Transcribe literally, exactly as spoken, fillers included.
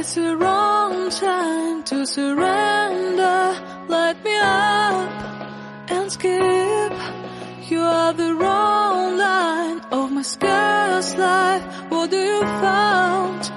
It's the wrong time to surrender. Light me up and skip. You are the wrong line of my scarce life. What do you found?